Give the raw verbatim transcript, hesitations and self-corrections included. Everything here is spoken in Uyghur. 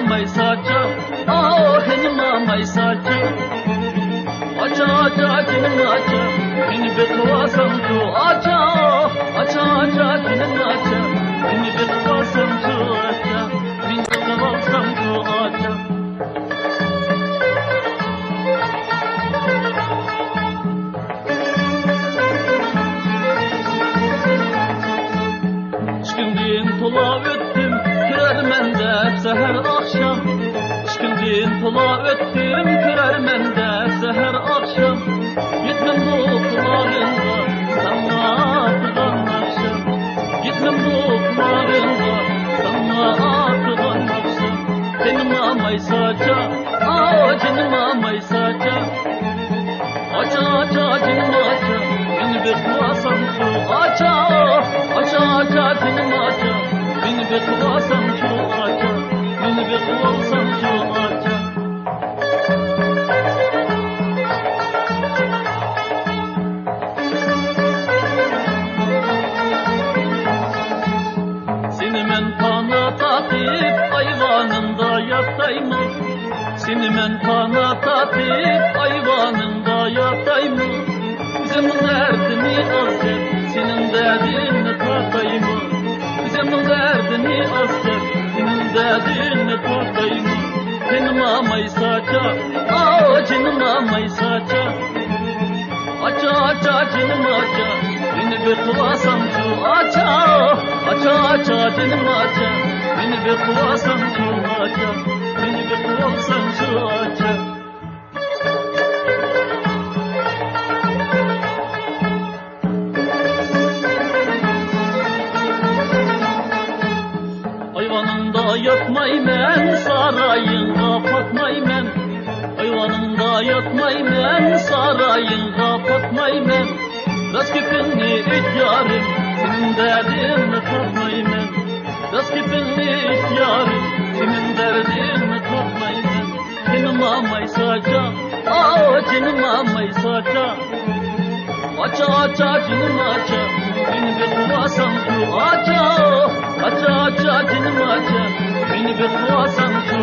مايساچا، ئاۋۇ جېنىم مايساچا. ئاچا، ئاچا، جېنىم ئاچا، مېنى بېقىۋالسامچۇ ئاچا. ئاچا، ئاچا، جېنىم ئاچا، مېنى بېقىۋالسامچۇ ئاچا. مېنى بېقىۋالسامچۇ ئاچا. ئىككىدىن تولا ئۆتتۈم، كۆرەرمەن دەپ سەھەر ئاخشام. ئىككىدىن تولا ئۆتتۈم، كۆرەرمەن دەپ سەھەر ئاخشام. يەتمەمدۇ قۇلاغىڭغا ساڭا ئاتىغان ناخشام. يەتمەمدۇ قۇلاغىڭغا ساڭا ئاتىغان ناخشام. جېنىم مايساچا، ئاۋۇ جېنىم مايساچا. ئاچا، ئاچا، جېنىم ئاچا، مېنى بېقىۋالسامچۇ ئاچا. ئاچا، ئاچا، جېنىم ئاچا، مېنى بېقىۋالسامچۇ ئاچا. مېنى بېقىۋالسامچۇ ئاچا. سېنى مەن پانا تارتىپ ئايۋانىڭدا ياتايمۇ؟ سېنى مەن پانا تارتىپ ئايۋانىڭدا ياتايمۇ؟ ئۆزۈمنىڭ دەردىنى ئاز دەپ سېنىڭ دەردىڭنى تارتايمۇ؟ ئۆزۈمنىڭ دەردىنى ئاز دەپ سېنىڭ دەردىڭنى تارتايمۇ؟ جېنىم مايساچا، ئاۋۇ جېنىم مايساچا. ئاچا، ئاچا، جېنىم ئاچا، مېنى بېقىۋالسامچۇ ئاچا. ئاچا، ئاچا، جېنىم ئاچا، مېنى بېقىۋالسامچۇ ئاچا. مېنى بېقىۋالسامچۇ ئاچا. ئايۋانىڭدا ياتمايمەن، سارايىڭغا پاتمايمەن. ئايۋانىڭدا ياتمايمەن، سارايىڭغا پاتمايمەن. راست گېپىڭنى ئېيت يارىم، سېنىڭ دەردىڭنى تارتمايمەن. راست گېپىڭنى ئېيت يارىم، سېنىڭ دەردىڭنى تارتمايمەن. جېنىم مايساچا، ئاۋۇ جېنىم مايساچا. ئاچا، ئاچا، جېنىم ئاچا، مېنى بېقىۋالسامچۇ ئاچا. ئاچا، ئاچا، جېنىم ئاچا، مېنى بېقىۋالسامچۇ